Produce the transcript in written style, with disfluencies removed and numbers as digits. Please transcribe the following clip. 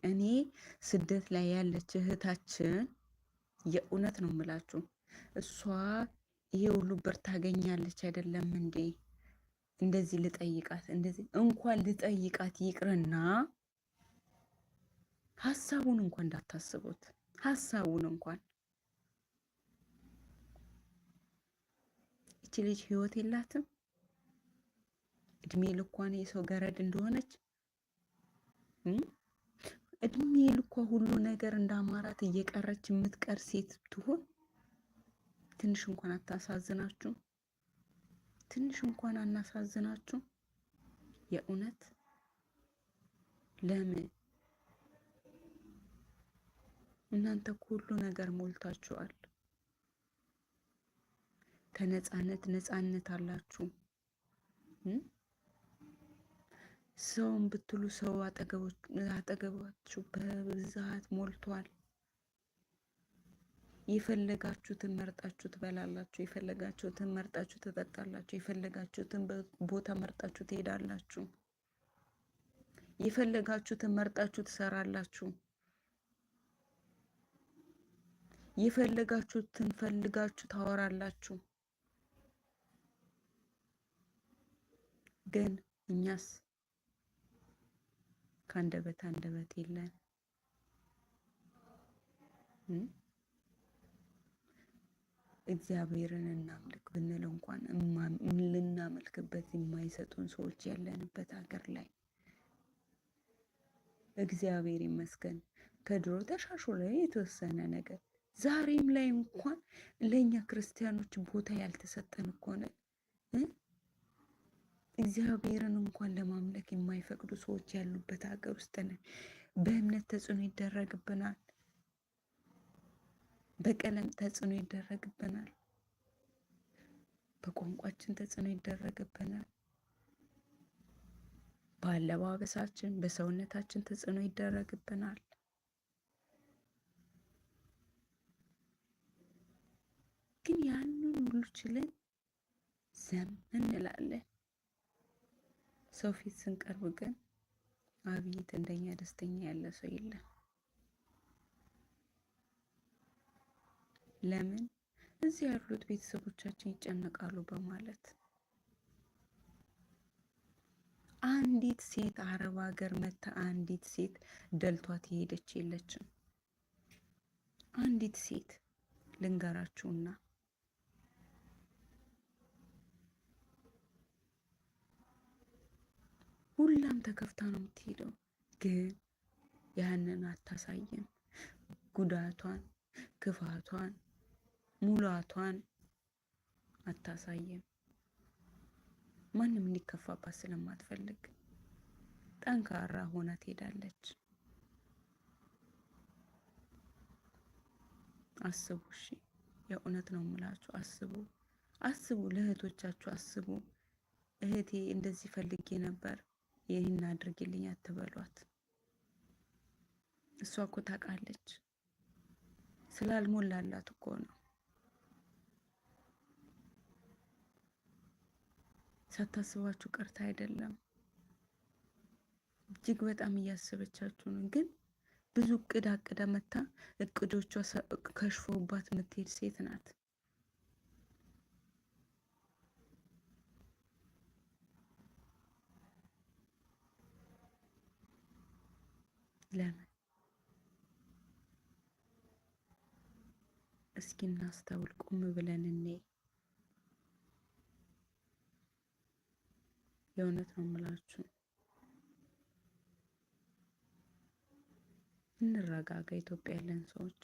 እኔ ስደት ላይ ያለች እህታችን የእውነት ነው የምላችሁ፣ እሷ ይሄ ሁሉ ብር ታገኛለች አይደለም እንዴ? እንደዚህ ልጠይቃት፣ እንደዚህ እንኳን ልጠይቃት ይቅርና ሀሳቡን እንኳን እንዳታስቡት፣ ሀሳቡን እንኳን እቺ ልጅ ህይወት የላትም። እድሜ ልኳን የሰው ገረድ እንደሆነች፣ እድሜ ልኳ ሁሉ ነገር እንዳማራት እየቀረች የምትቀር ሴት ትሆን? ትንሽ እንኳን አታሳዝናችሁ? ትንሽ እንኳን አናሳዝናችሁ? የእውነት ለምን እናንተ እኮ ሁሉ ነገር ሞልታችኋል። ከነጻነት ነጻነት አላችሁ። ሰውን ብትሉ ሰው አጠገባችሁ በብዛት ሞልቷል። የፈለጋችሁትን መርጣችሁ ትበላላችሁ። የፈለጋችሁትን መርጣችሁ ትጠጣላችሁ። የፈለጋችሁትን ቦታ መርጣችሁ ትሄዳላችሁ። የፈለጋችሁትን መርጣችሁ ትሰራላችሁ። የፈለጋችሁትን ፈልጋችሁ ታወራላችሁ። ግን እኛስ ከአንደበት አንደበት የለን። እግዚአብሔርን እናምልክ ብንል እንኳን ልናመልክበት የማይሰጡን ሰዎች ያለንበት ሀገር ላይ እግዚአብሔር ይመስገን ከድሮ ተሻሽሎ የተወሰነ ነገር፣ ዛሬም ላይ እንኳን ለእኛ ክርስቲያኖች ቦታ ያልተሰጠን እኮ ነን። እግዚአብሔርን እንኳን ለማምለክ የማይፈቅዱ ሰዎች ያሉበት ሀገር ውስጥ ነን። በእምነት ተጽዕኖ ይደረግብናል። በቀለም ተጽዕኖ ይደረግብናል። በቋንቋችን ተጽዕኖ ይደረግብናል። በአለባበሳችን፣ በሰውነታችን ተጽዕኖ ይደረግብናል። ግን ያንን ሁሉ ችለን ዘም እንላለን። ሰው ፊት ስንቀርብ ግን አቤት እንደኛ ደስተኛ ያለ ሰው የለም። ለምን? እዚህ ያሉት ቤተሰቦቻችን ይጨነቃሉ በማለት። አንዲት ሴት አረብ ሀገር መታ አንዲት ሴት ደልቷት የሄደች የለችም። አንዲት ሴት ልንገራችሁና ሁላም ተከፍታ ነው የምትሄደው፣ ግን ያንን አታሳይም። ጉዳቷን፣ ክፋቷን፣ ሙላቷን አታሳይም። ማንም እንዲከፋባት ስለማትፈልግ ጠንካራ ሆና ትሄዳለች። አስቡ፣ እሺ፣ የእውነት ነው የምላችሁ። አስቡ፣ አስቡ፣ ለእህቶቻችሁ አስቡ። እህቴ እንደዚህ ፈልጌ ነበር ይህን አድርጊልኝ አትበሏት። እሷ እኮ ታውቃለች፣ ስላልሞላላት እኮ ነው። ሳታስባችሁ ቀርታ አይደለም። እጅግ በጣም እያሰበቻችሁ ነው። ግን ብዙ እቅድ አቅዳ መታ እቅዶቿ ከሽፎባት የምትሄድ ሴት ናት። ለምን? እስኪ እናስተውል፣ ቁም ብለን እኔ የእውነት ነው የምላችሁ። እንረጋጋ። ኢትዮጵያ ያለን ሰዎች